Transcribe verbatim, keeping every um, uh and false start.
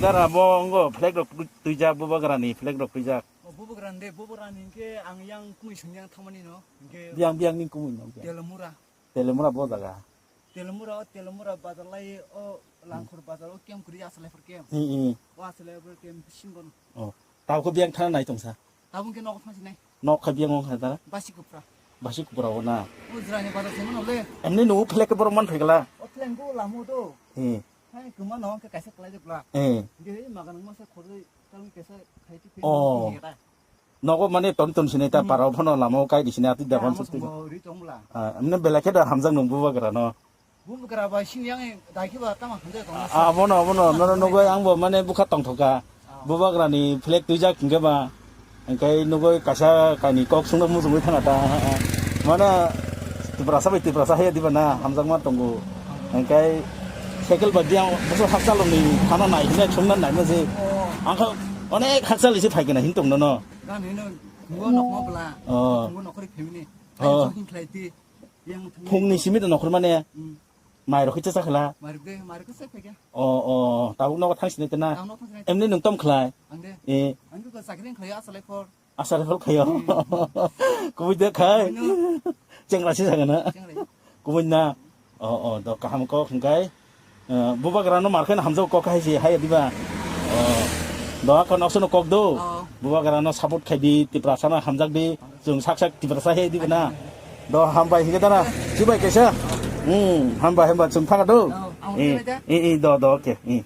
Dara bo ongo flag rok twi-, twijak, bubagrani flag rok twijak. O, bubagrani de, bubagrani hwnkhe ang yang kumui song yang thangmani no, hwnkhe Biyang, biyang ni kumui no, biyang. Telemura. Telemura bo jaga. Telemura, o Telemura bazar lai, o Langkhor bazar, o camp kwrwi Asalaiphar camp. Hmm, hmm. O Asalaiphar camp bisingo no. Oh. Tabuk biyang thana nai tongsa. Tabuk khe nogo thangsinai. Nok kha biyang wng kha dara? Basi kupra. Basi kupra o na. O jrani bazar se mano le. Emni nungo flag khe borok man phaikala. O flag go lamo do. Hmm. Hai kuma no khe kaisa khlai de bla. Hmm. Ge magan mo se khoroi tang kaisa khai ti. Oh. Nogo mane ton ton sinai ta. Hmm. Parao phano lama o kai di sinai ati da. Amo sukti. Ri tong bla. Ah, emne belai khe da hamjak nung bubagra no. Bubagra bai sini yang dai khe ba tama hamjak tong. Ah, abono, abono, nono nugoi ang bo mane bukha tongthoka. Ah. Bubagra ni flag twijak hingke ba. Hingke nugoi kaisa kaini kok sungno mujungoi thanga ta. Mane Tiprasa bai Tiprasa hai diba na hamjakma tongo. Hingke cycle bai diang buso hakchalo ni thana nai hine chungna nai ma je. Oh. Ang kha onek hakchal isi phai kena hin tong nono. Gan hino, ngo nok mo bla. Oh. Ngo nok ri phemini. Oh. Ai so hin khlai ti. Yang thung. Phung ni simi to nokhor mane. Hmm. Mai rokhe cha cha khla. Mai rok de, mai rok se phai khe. Oh, oh, tabuk nogo thang sini tena. Tabuk nogo thang sini. Emni nung tom khlai. Ang de. Eh. Ang ko sakring khlai Asalaiphar. Asalaiphar khayo. Hmm. Kubui de khai. Kubui no. Chengra si jagana. Chengra. Kubui na. Oh, oh, do kaham kok hingkai. Eh, bubagra no markhe hamjak kok hai si hai diba. Oh. Do kon oso no kok do. Oh. Bubagra no support khai di, Tiprasa no hamjak di. Chwng sak sak Tiprasa hai diba na. Do hambai hingke dana. Sibai kaisa. Hmm, hambai hambai chwng thanga do. Oh, ang Eh, utai da. Eh, eh, do, do, okay. Eh.